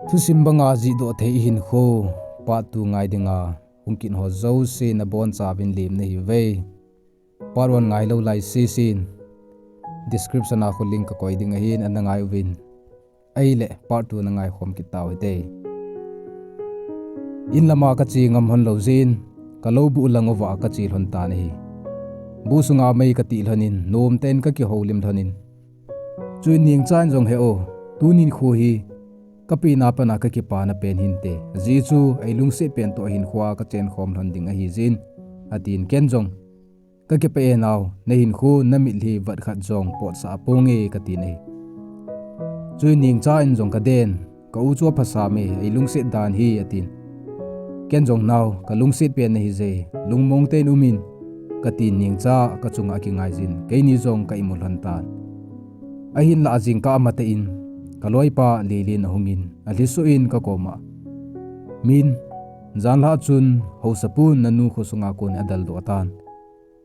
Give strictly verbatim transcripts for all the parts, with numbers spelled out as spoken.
Thusim banga jihdoh thei ihinkho, part two ngai dinga hung kit ho jouse nabonchauvin lem nahiuve. Part one ngailou lai sese in description a khu link kakoi ding ahin, ana ngai uvin. Ahile part two na ngaikhom kit tau hite. In lama kache ngam lhon lou jeh in, kalou buh lang uva kache lhon tan ahi. Buh sunga mei katih lhonin, nomtah in kakihoulim lhonin. Chuin Ningchan jong, "He o, tuni nikho hi kapehna pana kakipana pen hinte. Ajeh chu eilungset pen toh hinkhoa kachenkhom lhon ding ahijeh in," atin, ken jong, "Kakipah e nao, nahinkho namitlhi vat khat jong potsah ponge," katin ahi. Chuin Ningchan jong, "Kaden, ka u chu aphasam e, eilungset dan hi," atin. Ken jong, "Nao, kalungset pen nahije, lungmong tah in umin," katin, Ningcha kachunga akingaijin, keini jong ka imu lhon tan. Ahinlah jingkah amatah in, kaloipa Lelen ahungin, alhisoh in kakoma, "Min, janlhah chun haosapun nanu khosunga kon adaldoh tan.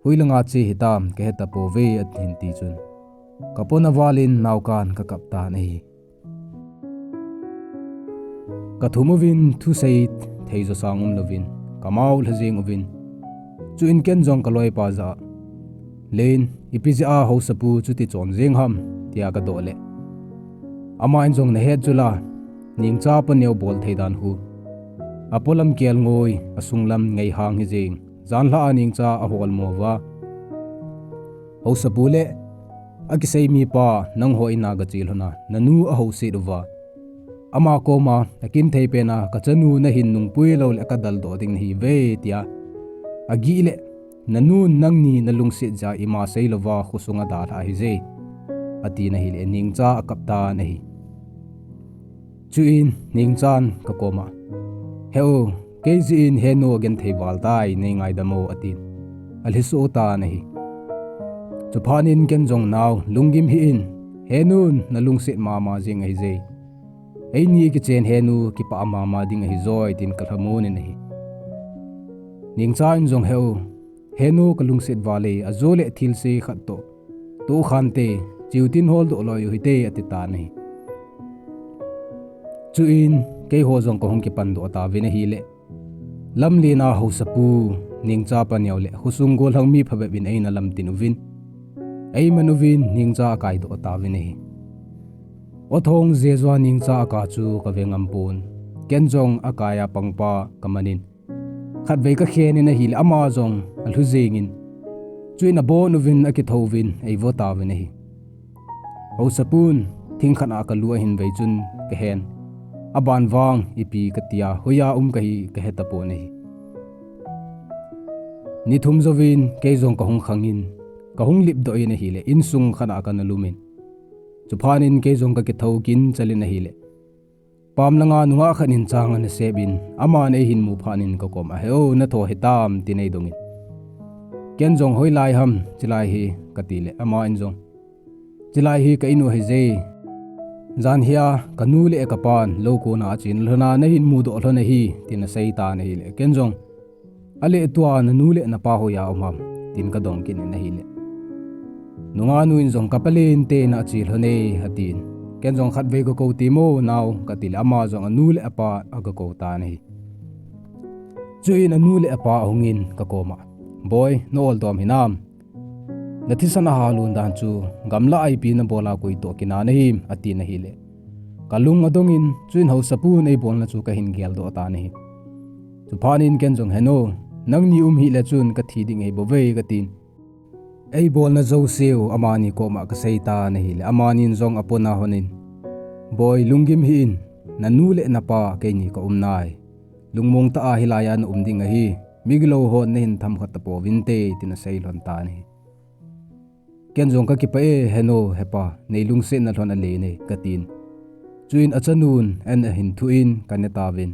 Hoilanga che hitam, kahetapouve," ahin ti chun, kapona valin naokan kakap tan ahi. Kathum uvin thusei theijo sang umlouvin, kamao lhajeng uvin. Chuin ken jong kaloipa jah a, "Len, ipi jeh a haosapu chuti chon jeng ham?" tia kadoh leh, aman jong, "Nahet chula, Ningcha paneo bol thei dan khu, apolam kelngoi, asunglam ngeihang hijeng. Janlhah a Ningcha aholmo uva, haosapu le akisei mipa nangho in'a gache lhona, nanu ahouset uva, ama koma akinthei pena, kachanu nahin nungpui louleh kadaldoh ding nahiuve," tia agih leh, "Nanun nangni nalungset jeh a ima seilouva khosunga dalhah ahije," atin ahileh, Ningcha akap tan ahi. Chuin Ningchan kakoma, "He o, kei jeh in Henu agenthei val tai, neingaidam o," atin, alhisoh tan ahi. Chuphat in ken jong, "Nao, lunggim hih in, Henun nalungset mama jeng ahije. Eini kichen Henu kipah mama ding ahijoi," tin kalhamon in ahi. Ningchan jong, "He o, Henu kalungset val e, ajole thilse khat toh tohkhante, chiutin holdoh loi uhite," ati tan ahi. Chuin keiho jong kahung kipandoh tauvin ahileh, lamlen a haosapu Ningcha paneo le khosung gollhang mi phabep in eina lamtin uvin, eiman uvin Ningcha akaidoh tauvin ahi. Aw thong jeh joh a Ningcha aka chu kave ngampon, ken jong akai a pangpa kamanin, khatvei kakhen in ahileh, ama jong alhu jengin, chuin abon uvin akithouvin eivo tauvin ahi. Haosapun thingkhat a kalu ahin vei chun kahen, aban vang ipi katia hoiya um kahi kahetapon ahi. Ni thum jouvin kei jong kahung khangin, kahung lipdoh in ahileh, insung khat a kana lumin, chuphat in kei jong kakithou kinchalin ahileh, pam langa nungah khat in chang ana sepin, aman eihin mu phat in kakoma, "He o, natho hitam?" tin eidongin, ken jong, "Hoilai ham chilai hi?" katileh, aman jong, "Chilai hi ka inu ahije. Jan hia kanu le kapan lou kona achen lhona nahin mudoh lhon ahi," tin asei tan ahileh, ken jong, "Ahileh tua nanu le napa hoiya um ham?" tin kadong kit in ahileh, nungah nu in jong, "Kapalen te nache lhon e," atin, ken jong, "Khatvei gakou temo nao?" katileh, ama jong anu le apa agakou tan ahi. Chuin anu le apa ahungin kakoma, "Boi, na-oldom hinam? Nathisan ahal lhon dan chu gamlah a ipi nabola koi toh kina nahim?" atin ahileh, kalung adongin, chuin haosapun eibolna chu kahin geldoh tan ahi. Chuphat in ken jong, "Henu, nangni um hih leh chun kathi ding ahibouve," katin, eibolna jouseu amani koma kasei tan ahileh, amanin jong apona honin, "Boi, lunggim hih in, nanu le napa keini kaum nai. Lungmong tah a hilai a naum ding ahi, migilou hon nahin themkhat tapouvinte," tin asei lhon tan ahi. Ken jong, "Kakipah e, Henu, hepa, neilungsetna lhon alen e," katin. Chuin achanun an ahin thuin kane tauvin,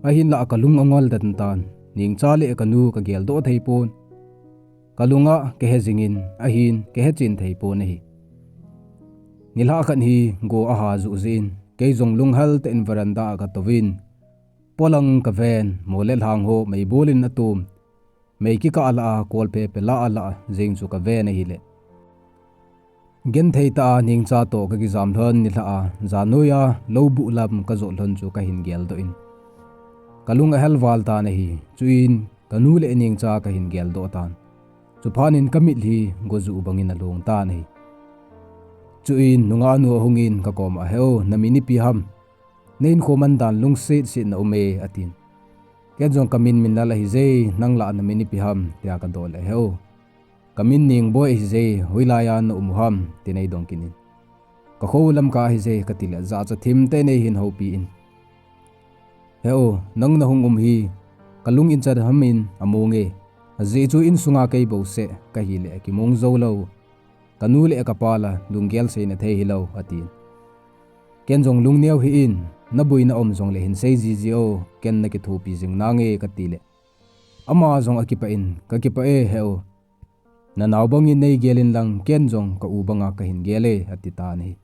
ahinlah kalung angol den tan, Ningcha le kanu kageldoh theipon, kalunga kahe jingin, ahin kahechen theipon ahi. Nilhah khat hi go aha juh jeh in, kei jong lunghel tah in veranda a katouvin, polang kaven, mo le lhang ho meibolin atom, mei kikah lah a kolphe pela alah jeng chu kaven ahileh, Genthei tah a Nengcha toh kakijam lhon nilhah a, janoiya lou buh lam kajot lhon chu kahin geldoh in, kalung ahel val tan ahi. Chuin kanu le Nengcha kahin geldoh tan. Chuphat in kamit hi gojuh bangin along tan ahi. Chuin nungah nu ahungin kakoma, "He u, namin ipi ham? Nahinkho man dan lungset set na um e," atin. Ken jong, "Kamin Minlal ahije, nanglah namin ipi ham?" tia kadong le, "He u, kamin Nengboi ahije, hoilaiya na um u ham?" tin eidong kit in. "Kakho u Lamka ahije," kati le, jachat thim tah in eihin houpi in, "He u, nang nahung um hi kalung in chat ham in among e. Ajeh chu insunga kei bouseh kahile kimong jou lou, kanu le kapa la lunggel seina thei hilou," atin. Ken jong, "Lungneo hih in, naboina um jongle hin sei jiji o, ken nakithopi jing nange," kati le, ama jong akipah in, "Kakipah e he u, nanao bangin neigel in lang, ken jong ka u banga kahin gel e," ati tan ahi.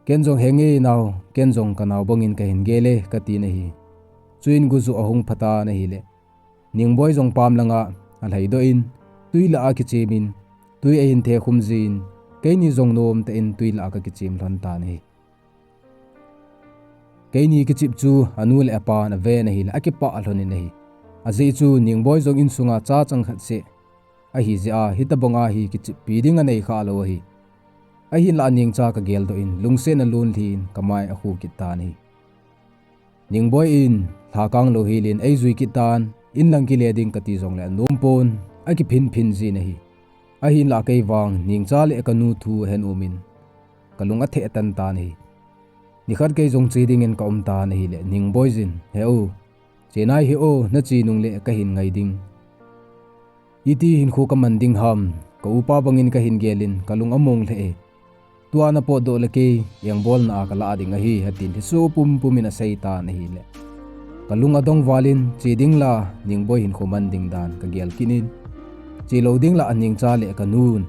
Ken jong, "Henge nao, ken jong kanao bangin kahin gel e," kati nahi. Chuin gojuh ahung pha tan ahile, Nengboi jong pam langa alhaidoh in, tui lah a kichem in, tui ahin thekhum jin, keini jong nomtah in tui lah a kakichem lhon tan ahi. Keini kichep chu anu le apan aven ahile akipah lhon in ahi. Ajeh chu Nengboi jong insunga chachang khat seh ahi jeh a, hitobanga hi kicheppi ding anei khalou ahi. Ahinlah Nengcha kageldoh in, lungsetna lon lhin kamai akhu kit tan ahi. Nengboi in lhakang lou helin eijui kit tan, inlang kile ding kati jongle anom pon, akiphinphin jin ahi. Ahinlah kei vang Nengcha le kanu thu ahen um in, kalung atheh tan tan ahi. Nikhat kei jong che dingin kaum tan ahile, Nengboi jin, "He u, che nai hih o, nache nungle kahin ngai ding. Iti hinkho kaman ding ham, ka upa bangin kahin gel in kalung among lheh e. Tua napotdoh le kei engbolna a kalah ding ahi," atin thiso pumpum in asei tan ahile, kalung adong val in che ding la Nengboi hinkho man ding dan kagel kit in, che lou ding lah Nengcha le kanun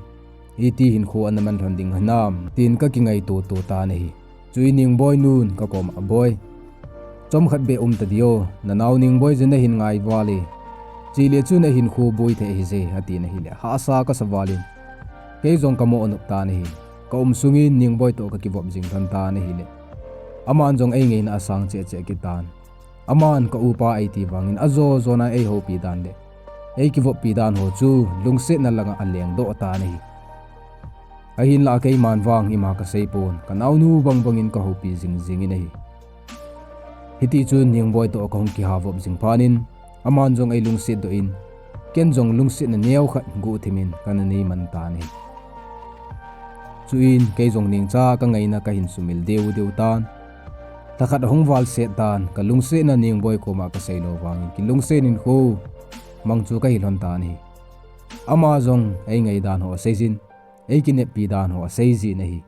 iti hinkho ana man lhon ding hinam tin kakingaito to tan ahi. Chuin Nengboi nun kakoma, "Boi, chomkhat beh um tadih o, nanao Nengboi jin nahin ngai val e. Chele chun ahinkho boi thei ahije," atin ahile, hahsa kasa val in, kei jong kamo anop tan ahi. Kaum sungin Nengboi toh kakivop jing lhon tan ahile, aman jong eingaina asang cheh cheh kit tan. Aman ka upa eiti vangin ajo jona eihoupi dan le eikivoppi dan ho chu lungsetna langa alengdoh tan ahi. Ahinlah keiman vang ima kasei pon, kanaonu bangbangin kahoupi jingjing in ahi. Hitichun Nengboi toh kahung kihavop jing phat in, aman jong eilungsetdoh in, ken jong lungsetna neokhat guhthim in kana nei man tan ahi. Chuin kei jong Nengcha kangaina kahin sumil deu deu tan. Lhakhat ahung valset tan, kalungsetna Nengboi koma kasei lou vangin kilungset in kho mang chu kahi lhon tan ahi. Ama jong eingai dan ho asei jin, eikineppi dan ho asei jin ahi.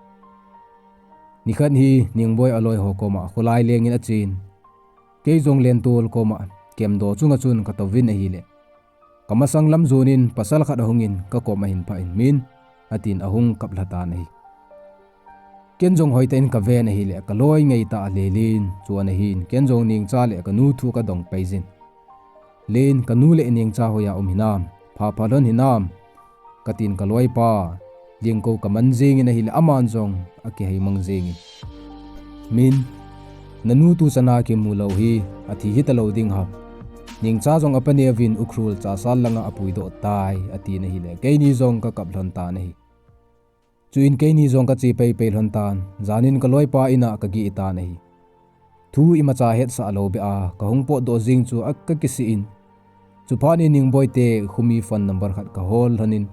Nikhat hi Nengboi aloi ho koma kholai lengin achen, kei jong lentol koma kemdo chunga chun katouvin ahile, kamasang lam jonin pasal khat ahungin kakoma ahin phah in, "Min," atin ahung kap lha tan ahi. Ken jong hoitah in kaven ahile, kaloi ngaitah a Lelin chu ana hin, ken jong Nengcha le kanu thu kadong pai jin. "Len, kanu le Nengcha hoiya um hinam, phapha lhon hinam?" katin kaloipa Lengko kaman jingin ahile, aman jong akiheimang jingin, "Min, nanu tuchana kimu lou hi athi hitalou ding ham? Nengcha jong apaneuvin Ukhrul Chahsal langa apuidoh tai," atin ahile, keini jong kakap lhon tan ahi. Chuin keini jong kache peipei lhon tan, janin kaloipa in'a kageh tan ahi. Thu imacha hetsah lou beh a kahung potdoh jing chu akakisih in, chuphat in Nengboite khomi phone number khat kahol lhonin,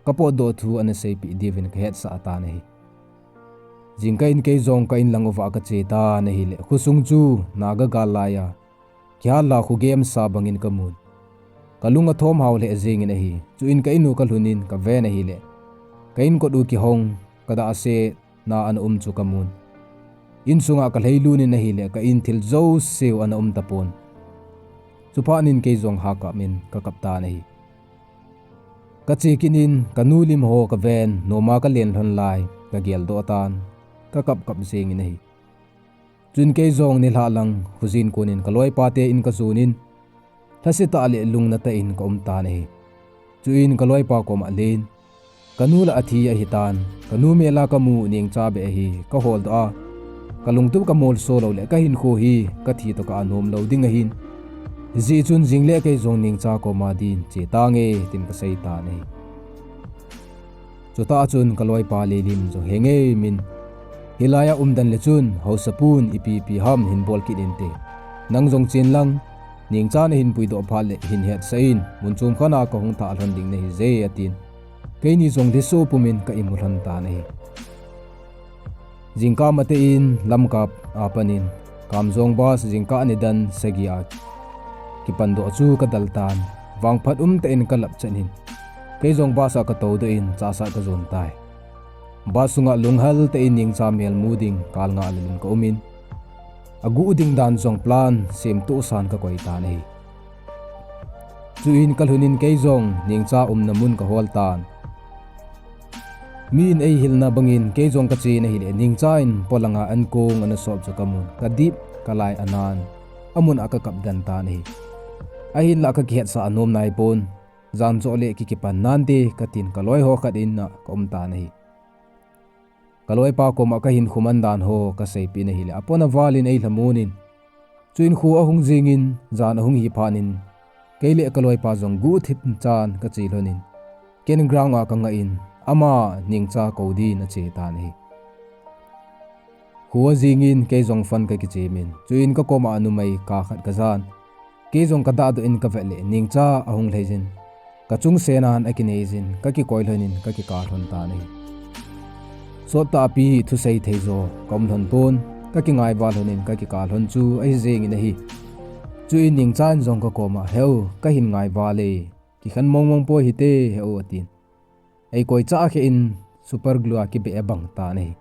kapotdoh thu ana seipeh diuvin kahetsah tan ahi. Jingkah in kei jong ka inlang uva kache tan ahile, khosung chu Naga gal laiya kihal la kho gemsa bangin kamun. Kalung athom hao lheh jingin ahi. Chuin ka in u kalhunin kaven ahile, ka in kot u kihong, kadahsetna ana um chu kamun. Insunga kalhailunin ahile, ka in thil jouseu ana um tapon. Chuphat in kei jong hakap in kakap tan ahi. Kache kit in kanu lim ho kaven, noma kalen lhon lai kageldoh tan, kakap kap jingin ahi. Chuin kei jong nilhah lang khojin konin kaloipate in kajonin, lhasetah le lungnatah in kaum tan ahi. Chuin kaloipa koma, Len, Kanu la athi ahitan, kanu mel a kamu Nengcha beh ahi, kahol doh a. Kalungtup kamolso lou le kahinkho hi, kathi toh ka anom lou ding ahin. Hijeh chun jing le kei jong Nengcha koma din che tange, tin kasei tan ahi. Chutah chun kaloipa Leilim jong henge min. Hilai a umden le chun, haosapun ipi ipi ham hin bol kit inte. Nang jong chen lang, Nengcha nahin puidoh phat le hin hetsah in, mun chom khat a kahung thah lhon ding nahi je atin. Keini jong lhiso pumin ka imu lhon tan ahi. Jingkah mateh in Lamka a panin, Kamjong bus jingkah nidan sagi a kipan doh chu kadel tan, vangphat umtah in kalap chan in, kei jong bus a katou doh in Chassad kajon tai. Bus sunga lunghel tah in Nengcha mel mu ding kal nga le lim kaumin, aguh ding dan jong plan semtoh san kakoi tan ahi. Chuin kalhun in kei jong Nengcha umna mun kahol tan. Mi in eihilna bangin kei jong kachen ahile, Nengcha in polanga ankong ana sop chu kamun, kadip kalai anan, amun a kakap den tan ahi. Ahinlah kakihetsah anom naipon, jan joh le kikipan nante katin kaloi ho khat in a kaum tan ahi. Kaloipa koma kahinkho man dan ho kaseipeh in ahile, apon aval in eilhamon in. Chuin kho ahung jingin, jan ahung hi phat in, kei le kaloipa jong guhthip chan kache lhon in, ken ground a kangah in, ama Nengcha kou din ache tan ahi. Kho ajingin kei jong phone kakichem in, chuin kakoma numei kah khat kajan. Kei jong kadah doh in kavet le Nengcha ahung lhai jin, kachung senan akinei jin, kakikoi lhon in kakikah lhon tan ahi. Sottah pi thusei thei jo kaum lhon pon, kakingai val lhon in kakikah lhon chu ahi jengin ahi. Chuin Nengcha in jong kakoma, heu, kahin ngai val e, kikhen mong mong poi hite, heu, atin. Eikoi chah kheh in super glue a kibeh abang tan ahi.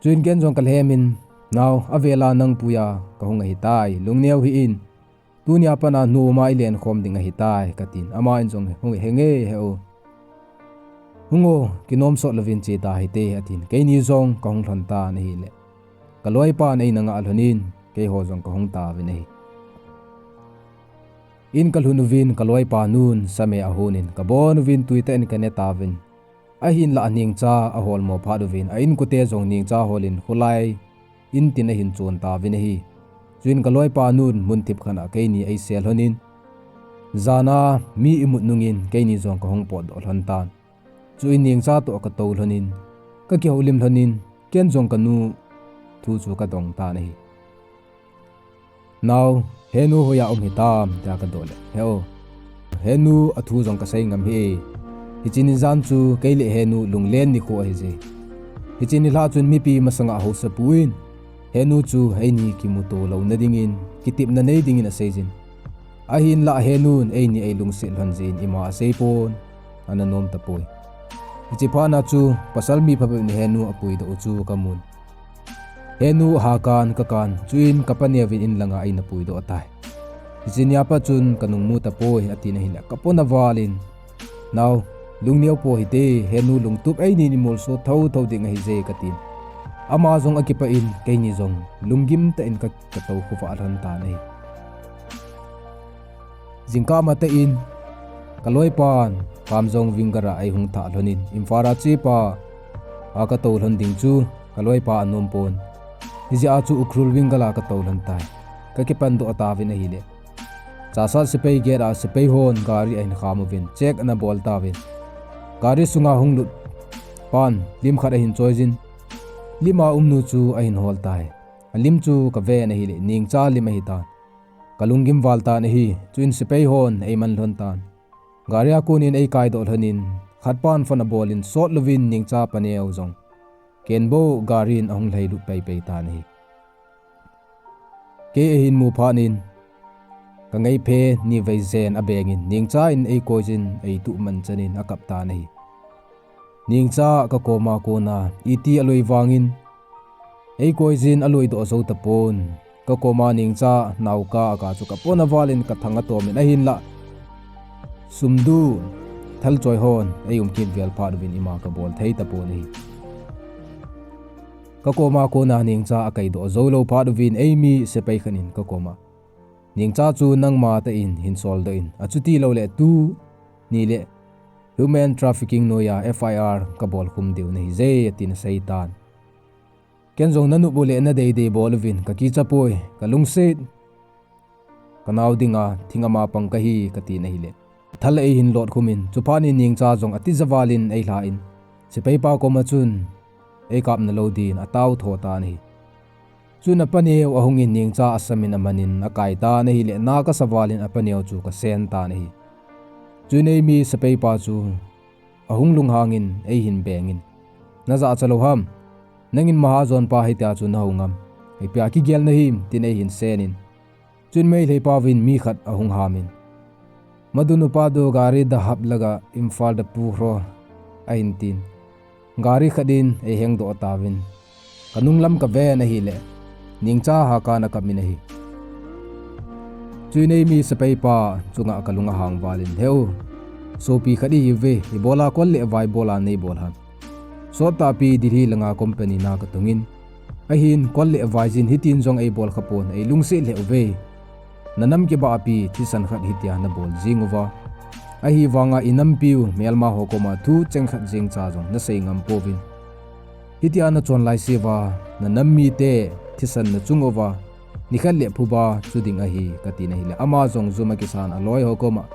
Chuin ken jong kalhem in, nao, avel a nang puiya kahung ahitai, lungneo hih in, tunia pat a nu um a ilen khom ding ahitai, katin, ama in jong hung henge, heu. Hung o, kinom sot louvin che ta hite, atin, keini jong kahung lhon tan ahile, kaloipan eina ngah lhon in, keiho jong kahung tauvin ahi. In kalhun uvin kaloipa nun same ahon in kabon uvin tuitah in kane tauvin. Ahinlah Nengcha aholmo phat uvin a inkote jong Nengcha hol in kholai in tin ahin chon tauvin ahi. Chuin kaloipa nun mun thip khat a keini eisel lhon in, jan a mi imut nungin keini jong kahung potdoh lhon tan. Chuin Nengcha toh katou lhon in, kakihoulim lhon in, ken jong kanu thu chu kadong tan ahi. Nao, henu hoiya um hitam, tia kadoh le, heu, henu athu jong kasei ngam hih e. Hiche ni jan chu kei le henu lunglen nikho ahije. Hiche nilhah chun mipi masanga haosapu in henu chu eini kimuto louna dingin, kitepna nei dingin aseijin. Ahinlah henun eini eilungset lhon jeh in ima aseipon, ana nom tapoi. Hiche phat na chu pasal mi phabep in henu apuidoh u chu kamun. Henu ahakan kakan, chuin kapa neovin in langa eina puidoh tai. Hiche nia pat chun kanungmu tapoi, atin ahile kapona val in, nao, lungneo po hite, henu lungtup einin imolso thotho ding ahije, katin. Ama jong akipah in, keini jong lunggim tah in ka, katou khovah lhon tan ahi. Jingkah matah in, kaloipan Kamjong Winger a eihung thah lhon in, Imphal a chepa a katou lhon ding chu kaloipa anom pon. Hijeh a chu Ukhrul Winger a katou lhon tai. Kakipan doh tauvin ahile, Chassad sepai gate a sepai hon gari ahin kham uvin, check ana bol tauvin. Gari sunga hung lut pan lim khat ahin choijin, lima umnu chu ahin hol tai. Alim chu kaven ahile, Nengcha lim ahitan. Kalunggim val tan ahi, chuin sepai hon eiman lhon tan. Gari a konin eikaidoh lhon in, khatpan phone abol in sot louvin Nengcha paneo jong ken bou gari in ahung lhailut peipei tan ahi. Kei ahin mu phat in, kangaiphe nivei jen abeng in, Nengcha in eikoijin eituh man chan in akap tan ahi. Nengcha kakoma kona iti aloi vangin, eikoijin aloidoh jou tapon. Kakoma Nengcha naoka aga chu kapona val in kathang atom in ahinlah, sumdu thalchoi hon eium kit vel phat uvin ima kabol thei tapon ahi. Kakoma kona Nengcha akaidoh joulou phat uvin eimi sepai khat in kakoma, Nengcha chu nangma tah in hin soldoh in, achuti loule tuni le human trafficking noiya F I R kabol khum diu nahi je, atin asei tan. Ken jong nanop uleh nadei dei bol uvin, kakicha poi, kalungset, kanao dinga thing ama pang kahi, katin ahile, thal eihin lot khum in, chuphat in Nengcha jong atija val in eilha in, sepaipa koma chun eikapna lou din atao tho tan ahi. Chun apaneo ahung in Nengcha asam in aman in akai tan ahile, na kasa val in apaneo chu kasen tan ahi. Chun eimi sepaipa chu ahung lunghang in eihin beng in, najahcha lou ham? Nangin mahajon pa hitia chu nahung am? Ipi a kigel nahim? Tin eihin sen in, chun Meitei pauvin mi khat ahung ham in, Madunupa du gari da hap laga Imphal da pu ro, ahin tin. Gari khat in eiheng doh tauvin, kanung lam kaven ahile, Nengcha hakan akap in ahi. Chun eimi sepaipa chunga kalung ahang val in, Heu, sopi khat ihiuve, ibola kol le vai bola neibol ham? Sot tahpi Delhi langa company na katung in, ahin kol le vai jin hitin jong eibol khapon, eilungset lheh uve. Nanam kibahpi thisan khat hitia nabol jing uva, ahivanga inampiu melma ho koma thu cheng khat jeng cha jong nasei ngam pouvin. Hitia nachon laise uva, nanam mite thisan nachung uva, nikhat le phuba chu ding ahi, katin ahile, ama jong jum akisan aloi ho koma,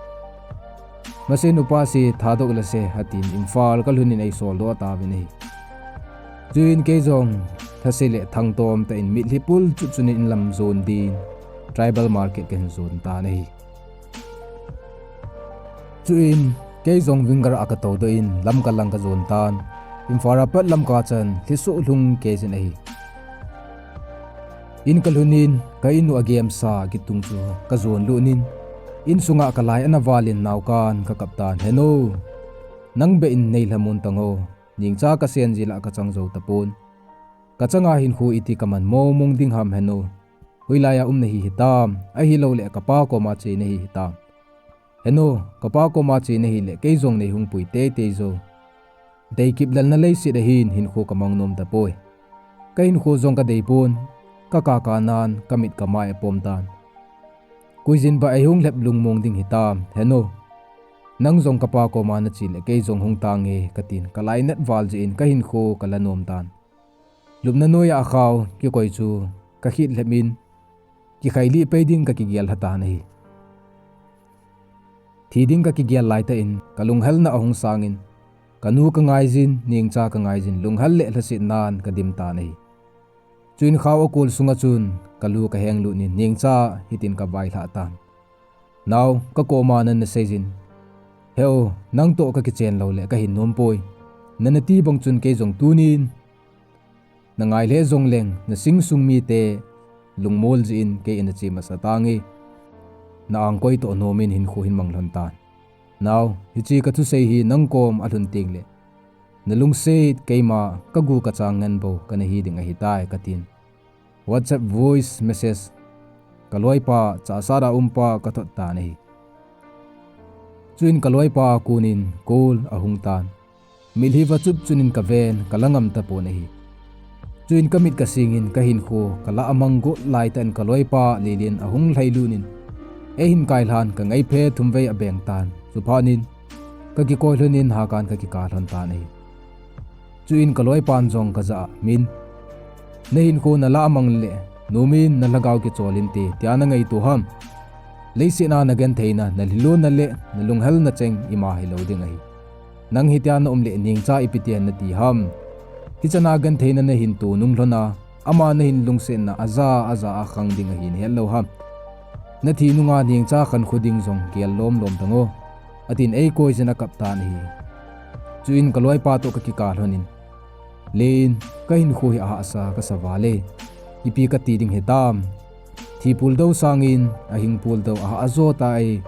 Mase nupa se thadoh lase, atin Imphal kalhun in eisol doh tauvin ahi. Chuin kei jong thase le thangtom tah in mitlhi pul chutchut in inlam jon din tribal market kahin jon tan ahi. Chuin kei jong winger a katou doh in lam kalang kajon tan, Imphal a pat Lamka chan lhisoh lhung kei jin ahi. In kalhun in ka in u agemsa kitung chu kajon lut in, insunga kalai ana val in naokan kakap tan, Henu, nang beh in neilhamon tango, Nengcha kasen jeh la kachang jou tapon. Kachanga hinkho iti kaman mong mong ding ham Henu? Hoilaiya um nahi hitam, ahilouleh kapa koma che nahi hitam? Henu, kapa koma che nahile kei jong neihung pui teitei jou. Deikip lalna leiset ahin hinkho kamang nom tapoi. Kahinkho jong kadeipon, kakaka nan kamit kamai apom tan. Koijin ba eihung lhep lungmong ding hitam Henu? Nang jong kapa koma nache le kei jong hung tange, katin kalainat val jeh in kahinkho kala nom tan. Lupna noiya akhao kikoi chu kakhit lhep in, kikhailih pei ding kakigel lha tan ahi. Thi ding kakigel laitah in kalunghelna ahung sangin, kanu kangaijin, Nengcha kangaijin, lunghel le lhasetnan kadim tan ahi. Chuin khao akol sunga chun kalu kaheng lut in Nengcha hitin kavailhah tan, Nao, kakoma nana seijin, Heu, nangtoh kakichen loule kahin nompoi. Nana ti bang chun kei jong tunin nangai lheh jongleng, nasing sung mite lungmol jeh in kei ina che masa tange. Na angkoi toh nomin hinkho hin mang lhon tan. Nao, hiche kathusei hi nangkom alhun tengle, nalungset keima kagu kachang ngen bou kana hi ding ahitai, katin WhatsApp voice message kaloipa Chahsada umpa kathot tan ahi. Chuin kaloipa a konin call ahung tan. Mitlhi va chutchut in kaven, kala ngam tapon ahi. Chuin kamit kasingin kahinkho kalah amang got laitah in kaloipa Lelen ahung lhailut in eihin kailhan kangaiphe thumvei abeng tan. Chuphat in kakikoi lhonin hakan kakikah lhon tan ahi. Chuin kaloipan jong kajah a, Min, nahinkho nalah amang le nomin nalhagao kichol inte, tia nangaito ham? Leiset a nagentheina, nalhilona le nalunghelna cheng ima hilou ding ahi. Nang hitia naum le Nengcha ipi tin nati ham? Hichana gentheina nahin to nung lhona, ama nahin lungsetna aja aja a khang ding ahi nahet lou ham? Nathi nunga Nengcha khankho ding jong gel lomlom tango, atin eikoijin akap tan ahi. Chuin kaloipa toh kakikah lhonin, Len, kahinkho hi ahahsa kasa vale. Ipi kati ding hitam? Thi puldou sangin ahing puldou ahahsa jo tai.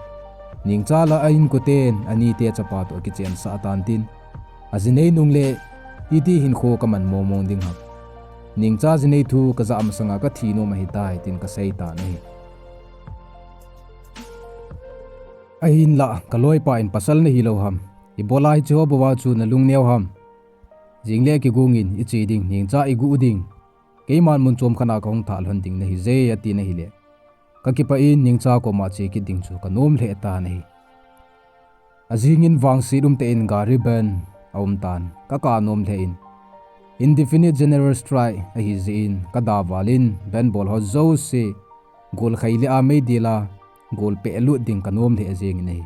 Nengcha la a inkoten anite chapa toh akichensah tan tin, ajinei nungle iti hinkho kaman mongmong ding ham? Nengcha jinei thu kajah masanga kathi nom ahitai, tin kasei tan ahi. Ahinlah kaloipa in, Pasal nahilou ham? Ibola hicheho bouva chu nalung neo ham? Jingle kigongin iche ding, Nengcha igu ding, keiman mun chom khat a kahung thah lhon ding nahije, atin ahile, kakipah in Nengcha koma che kit ding chu kanom lheh tan ahi. Ajingin vangset umtah in gari bandh aumtan, kaka nom lheh in. Indefinite General Strike ahi jeh in, kada val in bandh bol ho jouse golkhai le a meidil a golpeh lut ding kanom lheh jengin ahi.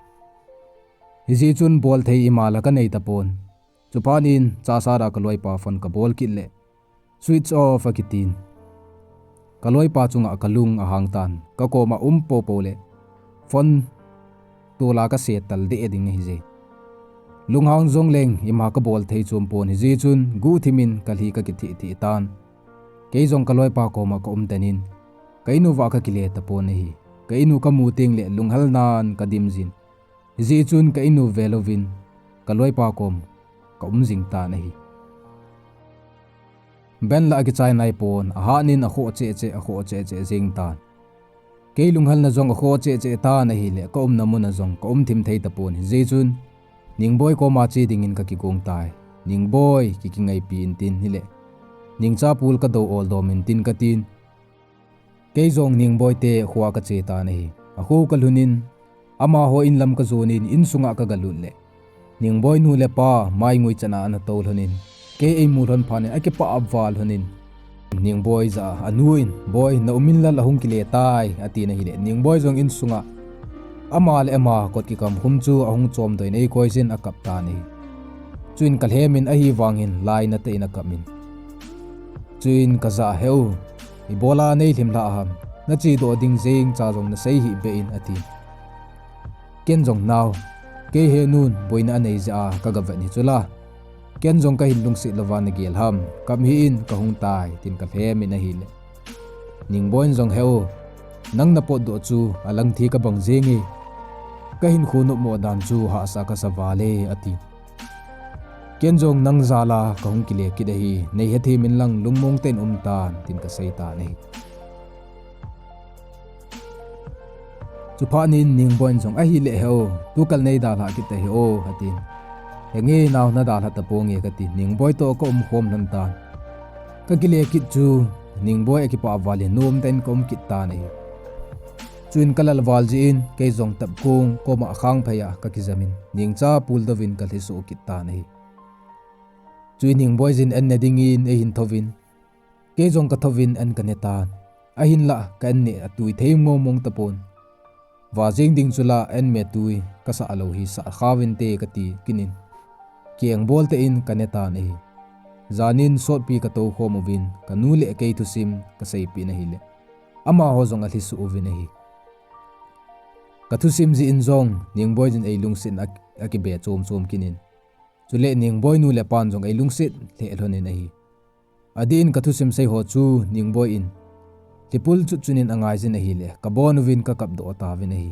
Hijeh chun bolthei ima la kanei tapon. Chuphat in chasada kaloipa phone kabol kit le, switch off akitin. Kaloipa chunga kalung ahangtan, kakoma um poupou le phone tola kasetal deh ding ahije. Lunghang jongleng ima kabolthei chompon, hijeh chun guhthimin kalhi kakithihthih tan. Kei jong kaloipa koma kaumtan in, ka inuva kakile tapon ahi. Ka inu kamu tengle lunghalnan kadimjin. Hijeh chun ka inu velouvin kaloipa kom kaum jingtan ahi. Bandh la akichai naipon, ahatnin akhoh cheh cheh, akhoh cheh cheh jengtan. Kei lunghalna jong akhoh cheh cheh tan ahile, kaumna muna jong kaum thim thei tapon, hijeh chun Ningboi koma che dingin kakigong tai. Ningboi, kikingaipi intin hile, Ningcha pul kadou oldom intin katin. Kei jong Ningboi te khoa kache tan ahi. Akho kalhunin, amaho inlam kajonin insunga kagalut le, Ningboi nu le pa maingui chana ana tou lhonin, kei eimu lhon phatnin akipah val lhonin, Ningboi jah a anu in, Boi, na umin lal ahung kile tai, atin ahile, Ningboi jong insunga ama le ama kot kikamkhum chu ahung chomdoh in eikoijin akap tan ahi. Chuin kalhemin ahivangin lainatah in akap in. Chuin kajah a, Heu, ibola neilhim lhah ham? Nachedoh ding jengcha jong nasei hihbeh in, ati. Ken jong, Nao, kei henun boina anei jeh a kagavet hi chula, ken jong kahin lungset louva nagel ham? Kap hih in, kahung tai, tin kalhemin ahile, Ningboi'n jong, Heu, nang napotdoh chu alangthi kabang jenge, kahinkho nopmo dan chu hahsa kasa vale, ati. Ken jong nang jal a kahung kile kit ahi, neihethem inlang lungmong tah in umtan, tin kaseitan ahi. Chuphatnin Ningboi'n jong, Ahile Heu, tukal neidalhah kit ahi o, atin. Henge nao, nadalhah taponge, katin. Ningboi toh kaumkhom lhontan. Kakile kit chu, Ningboi akipah val in nomtah in kaum kit tan ahi. Chuin kalal val jeh in, kei jong tapkong koma khangphei a kakijamin, Ningcha pul douvin kalhisoh kit tan ahi. Chuin Ningboi'n an ne dingin eihin thouvin, kei jong kathouvin an kanetan. Ahinlah ka an neh a tui thei mongmong tapon. Vajing ding chula an me tui kasah lou hi sah khauvinte kati kit in, kengbol tah in kanetan ahi. Janin sotpi katoukhom uvin, kanu le kei thusim kaseipeh in ahile, amaho jong alhisoh uvin ahi. Kathusim jeh in jong Ningboi'n eilungset a, akibe chomchom kit in, chule Ningboi nu le pan jong eilungset lheh lhonin ahi. Adeh in kathusim seiho chu Ningboi'n lhipul chutchut in angaijin ahile, kabon uvin kakapdoh tauvin ahi.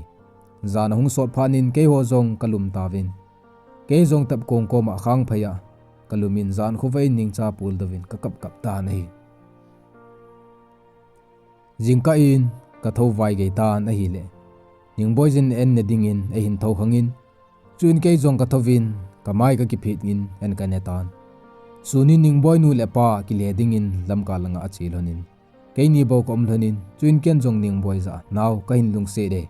Jan ahung sot phatnin keiho jong kalum tauvin, kei jong tapkong koma khangphei a kalumin, jan khovah in Ningcha pul douvin kakapkap tan ahi. Jingkah in kathou vaigei tan ahile, Ningboi'n an ne dingin eihin thoukhangin, chuin kei jong kathouvin kamai kakiphet in an kanetan. Sunin Ningboi nu le pa kile dingin lamka langa ache lhonin, keini bou kaum lhonin, chuin ken jong Ningboi jah a, Nao, kahin lungset e,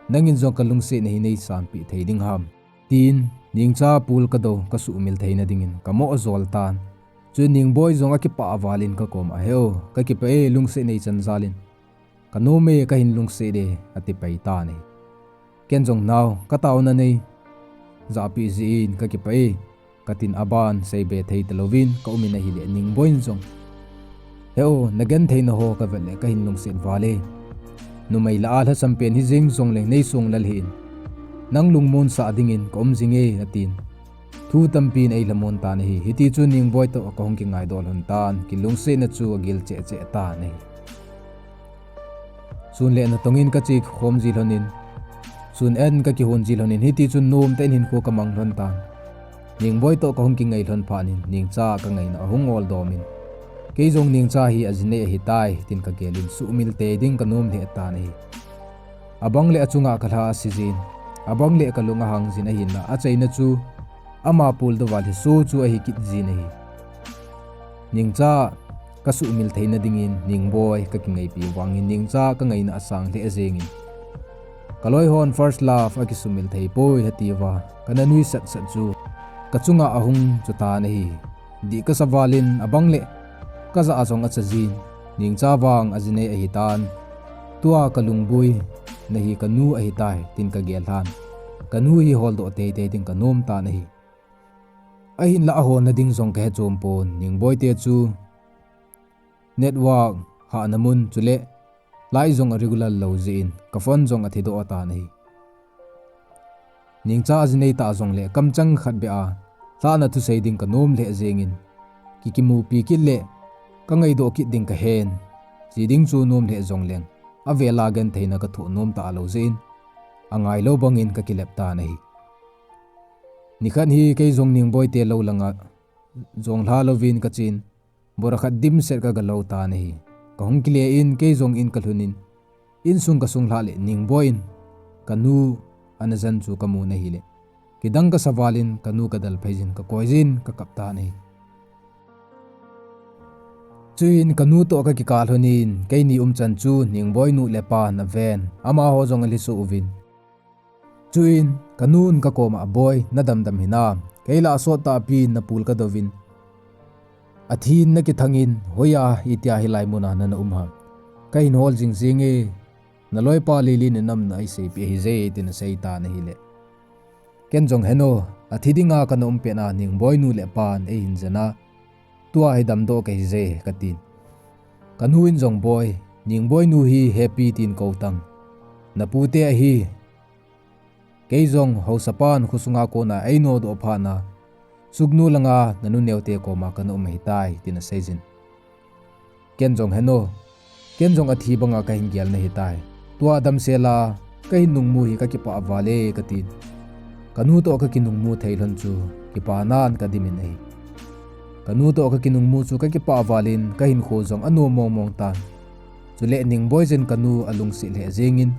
nangin jong kalungsetna hi neisanpeh thei ding ham? tin, Ningcha pul kadou kasuhmil theina dingin kamoh jol tan. Chuin Ningboi jong akipah val in kakoma, Heu, kakipah e, lungset neichan jal in, kanom e, kahin lungset e, ati pai tan ahi. Ken jong, Nao, kataona neijahpeh jeh in kakipah e, katin, aban seibe thei talouvin kaumin ahile, Ningboi'n jong, Heu, nagentheina ho kavet le kahin lungset val e. Numei lah a lhasam pen hijeng jongleng neisong lal hih in, nang lungmonsah dingin kaum jinge, atin, thu tampin eilhamon tan ahi. Hitichun Ningboi toh kahung kingaidoh lhon tan, kilungsetna chu agil cheh cheh tan ahi. Sun le natongin kache khom ji lhonin, sun an kakihon ji lhonin, hitichun nomtah in hinkho kamang lhon tan. Ningboi toh kahung kingai lhon phatnin, Ningcha kangaina ahung oldomin, kei jong Ningcha hi ajinei ahitai, tin kagelin suhmil tei ding kanom lheh tan ahi. Abang le achunga kalha asijin, abang le kalung ahang jin ahinla, achaina chu ama puldouva lhiso chu ahi kit jin ahi. Ningcha kasuhmil theina dingin Ningboi kakingaipi vangin Ningcha kangaina asang lheh jengin, Kaloi hon first love akisumil thei poi hati uva kana nuisat sat chu kachunga ahung chu tan ahi. Dih kasa valin abang le kajah a jong acha jin, Ningcha vang ajinei ahitan. Tua kalungboi nahi kanu ahitai tin kagel lhan, kanu hi holdoh teitei ding kanom tan ahi. Ahinlah aholna ding jong kahe chom pon, Ningboi te chu network hahna mun chule light jong a regular lou jeh in ka phone jong athedoh atan ahi. Ningcha ajinei ta jongle kamchang khat beh a lhahna thusei ding kanom lheh jengin, kikimupi kit le kangaidoh kit ding kahen, che ding chu nom lheh jongleng avela gentheina kathoh nom talou jeh in, angailou bangin kakilep tan ahi. Nikhat hi kei jong Ningboi te lou langa jonglha louvin kachen, bora khat dimset kagalou tan ahi. Kahung kile in kei jong in kalhunin, insung kasunglhah le Ningboi in kanu ana jan chu kamun ahile, kidang kasa valin kanu kadalphei jin kakoijin kakap tan ahi. Chuin kanu toh kakikah lhonin keini umchan chu Ningboi nu le pan aven, amaho jong alhisoh uvin. Chuin kanun kakoma, Boi, nadamdam hinam? Kei lah sottahpi napul kadouvin, athin nakithangin, hoiya itia hilai muna nana um ham? Kahin hol jingjinge, naloipa Lilin in namna eiseipeh ahije, tin aseitan ahile, ken jong, Heno, athi dinga kana um petna Ningboi nu le pan eihin jana, tua hi damdoh kahije, katin. Kanu in jong, Boi, Ningboi nu hi Happy tin koutan, napute ahi. Kei jong haosapan khosunga kona einodoh phatna, Sugnu langa nanu neote koma kana um ahitai, tin aseijin. Ken jong, Heno, ken jong athi banga kahin gel nahitai. Tua damsela kahin nungmu hi kakipah vale, katin. Kanu toh kakinungmu thei lhon chu kipanan kadimin ahi. Kanu toh kakinungmu chu kakipah valin kahinkho jong anom mongmong tan. Chule Ningboi jin kanu alungset lheh jengin,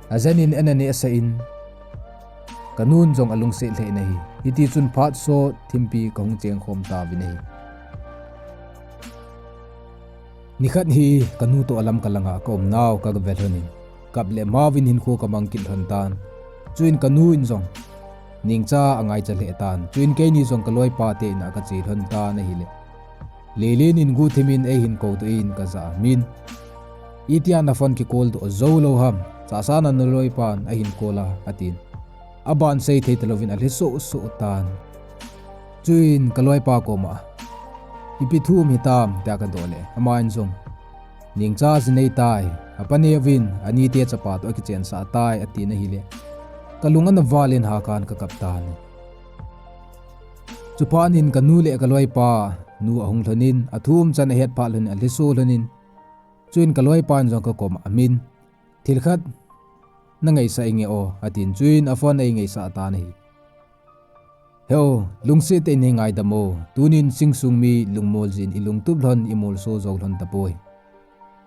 ajanin ana nehsah in, kanun jong alungset lheh in ahi. Hitichun phat sot thimpi kahung chengkhom tauvin ahi. Nikhat hi kanu toh alamka langa kaumnau kagavet lhonin, kap le mauvin hinkho kamang kit lhon tan. Chuin kanu in jong Ningcha angaicha lheh tan. Chuin keini jong kaloipa te ina kache lhon tan ahile, Lilin in guhthimin eihin koudoh in kajah a, Min, itia na phone kicall doh joulou ham? Chahsatna naloipan ahin call a, atin. Aban sei thei talouvin alhisoh soh tan. Chuin kaloipa koma, Ipi thu um hitam? tia kadoh le, aman jong, Ningcha jinei tai, apa neovin anite chapa toh akichensah tai, atin ahile, kalung ana valin hakan kakap tan. Chuphatnin kanu le kaloipa nu ahung lhonin, athu umchan ahetphah lhonin, alhiso lhonin. Chuin kaloipan jong kakoma, Min, thil khat nangaisah inge o, atin. Chuin aphone eingaisah tan ahi. Heo, lungset tah in neingaidam o. Tunin chingsung mi lungmol jin ilungtup lhon, imolso jou lhon tapoi.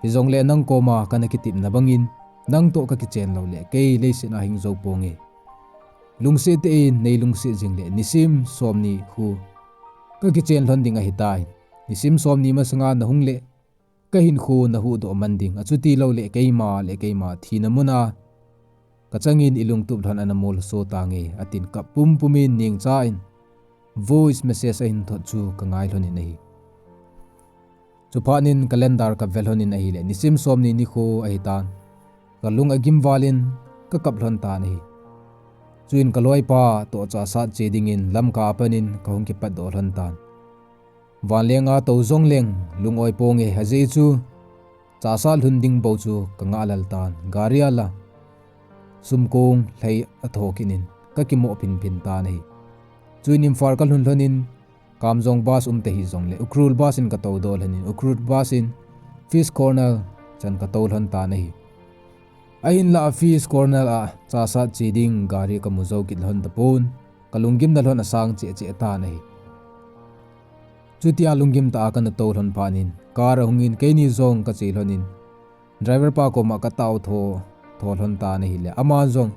Hijongle nang koma kana kitepna bangin, nang toh kakichen loule kei leiset a hing jou ponge. Lungset tah in neilungset jingle nisim somni khu kakichen lhon ding ahitai. Nisim somni masanga nahung le kahinkho nahuhdoh man ding, achutiloule keima le keima thina muna kachangin ilungtup lhon ana molso tange, atin kap pumpumin Ningcha in voice message ahin thot chu kangai lhonin ahi. Chuphatnin calendar kavet lhonin ahile, nisim somni nikho ahitan. Kalung agim valin kakap lhon tan ahi. Chuin kaloipa toh chahsat che dingin Lamka a panin kahung kipatdoh lhon tan. Vanlenga tou jongleng lung-oi ponge, ajeh chu chahsat lhun ding bou chu kangah lel tan. Gari a la sumkong lhai atho kit in kakimoh phinphin tan ahi. Chuin Imphal kalhun lhonin, Kamjong bus um tahih jongle Ukhrul bus in katoudoh lhonin, Ukhrul bus in Fish Corner chan katou lhon tan ahi. Ahinlah Fish Corner a chahsat che ding gari kamu jou kit lhon tapon, kalunggimna lhon asang cheh cheh tan ahi. Chutia lunggim tah a kana tou lhon phatnin car ahungin keini jong kache lhonin, driver pa koma katao tho, tho lhon tan ahile, aman jong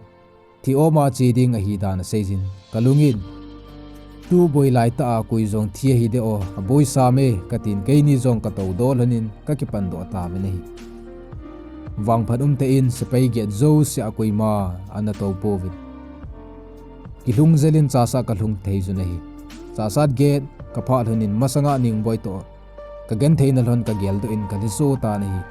thi oma che ding ahi dan aseijin, kalungin, tu boi laitah a koi jong thi ahide o, aboi sam e, katin keini jong katoudoh lhonin kakipandoh tauvin ahi. Vangphat umtah in sepai get jouse a koima ana tou pouvin. Kilhung jel in Chassad kalhung thei jun ahi. Chassad get kaphah lhon in masanga Ningboi toh kagenthei na lhon kageldoh in kalhiso tan ahi.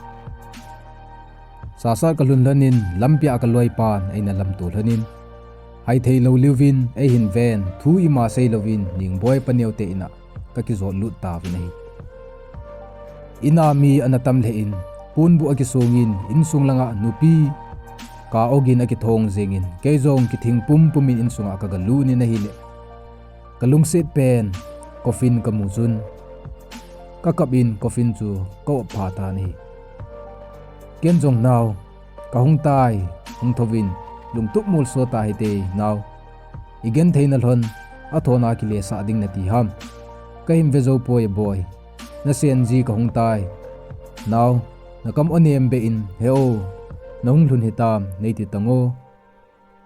Chassad kalhun lhon in lampia kaloipan eina lamto lhon in, haithei lou liuvin eihin ven, thu ima sei louvin Ningboi paneo te ina kakijot lut tauvin ahi. Ina mi ana tam lheh in, ponbuh akisong in, insung langa nupi ka ogin akithong jeng in, kei jong kithing pumpum in insunga kagalut in ahile, kalungset pen coffin kamu chun, kakap in coffin chu ka-op pha tan ahi. Ken jong, Nao, kahung tai, hung thouvin, lungtup molso tahite nao. Igenthei na lhon, athona kilesah ding nati ham? Kahin ve jou poi boi. Nasen ji kahung tai. Nao, nakam onem beh in, He o, nahung lhun hitam, neiti tan o.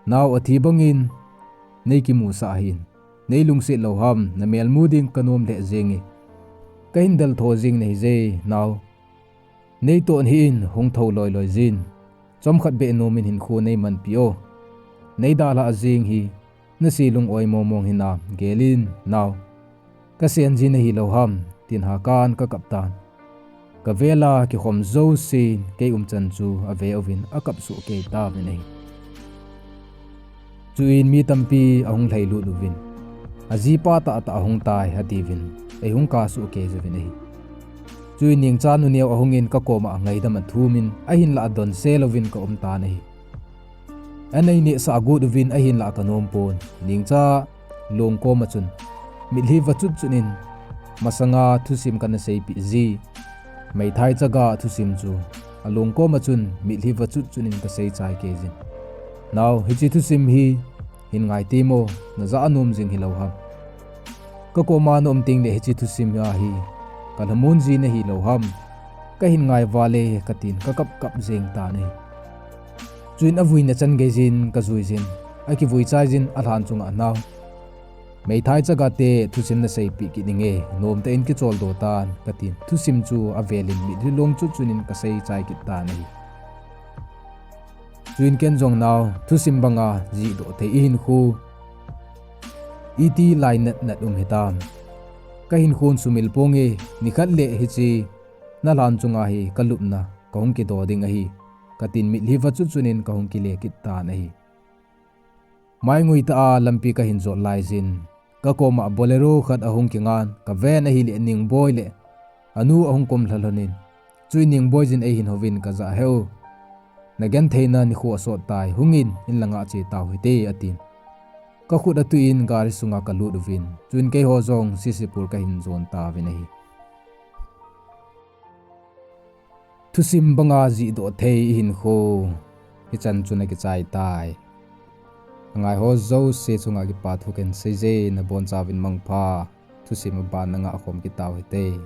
Nao, athi bangin neikimusah ahin, neilungset lou ham? Namel mu ding kanom lheh jenge. Kahin del tho jeng nahi je, Nao. Neitoh hih in, hung thou loiloi jin. Chomkhat beh nom in hinkho neimanpi o. Neidalhah jeng hi, nase lung-oi momong hinam, gel in, Nao. Kasen ji nahi lou ham? Tin hakan kakap tan. Kavela kikhom jousen kei umchan chu ave uvin akap soh kei tauvin ahi. Chuin mi tampi ahung lhailut uvin, ajipa tahtah ahung tai atiuvin, eihung kap soh kei jouvin ahi. Chuin Ningcha nuneo ahungin kakoma ngaidam athumin ahinlah adonse louvin kaum tan ahi. Anei nehsah agot uvin ahinlah kanom pon. Ningcha lungkoma chun mitlhi vachut chut in, masanga thusim kana seipeh ji, meithai chaga thusim chu alungkoma chun mitlhi vachut chut in kasei chai kei jin. Nao, hiche thusim hi hin ngai temo, najah anom jing hilou ham? Kakoma naum tengle hiche thusim hi ahi, kalhamon ji nahi lou ham? Kahin ngai vale, katin kakap kap jeng tan ahi. Chuin avuina chan geijin kajui jin, akivui chai jin alhan chunga, Nao, meithai chaga te thusim naseipeh kit inge, nomtah in kicholdo tan, katin thusim chu avelin mitlhi long chut chut in kasei chai kit tan ahi. Chuin ken jong, Nao, thusim banga jihdoh thei ihinkho iti lainat nat um hitam? Kahinkhon sumil ponge, nikhat le hiche nalhan chunga hi kalupna kahung kido ding ahi, katin mitlhi vachut chut in kahung kile kit tan ahi. Maingui tah a lampi kahin jot laijin, kakoma Bolero khat ahung kingan, kaven ahile Ningboi le anu ahung kumlha lhonin, chuin Ningboi jin eihin houvin kajah, Heu, nagentheina nikho asot tai, hungin inlanga che tau hite, atin. Kakhut atuh in gari sunga kalut uvin, chuin keiho jong Sisipur kahin jon tauvin ahi. Thusim banga jihdoh thei ihinkho hichan chun akichai tai. Angaiho jouse chunga kipa thu kahin seije, nabonchauvin mangpha, thusim aban nangah khom kit tau hite.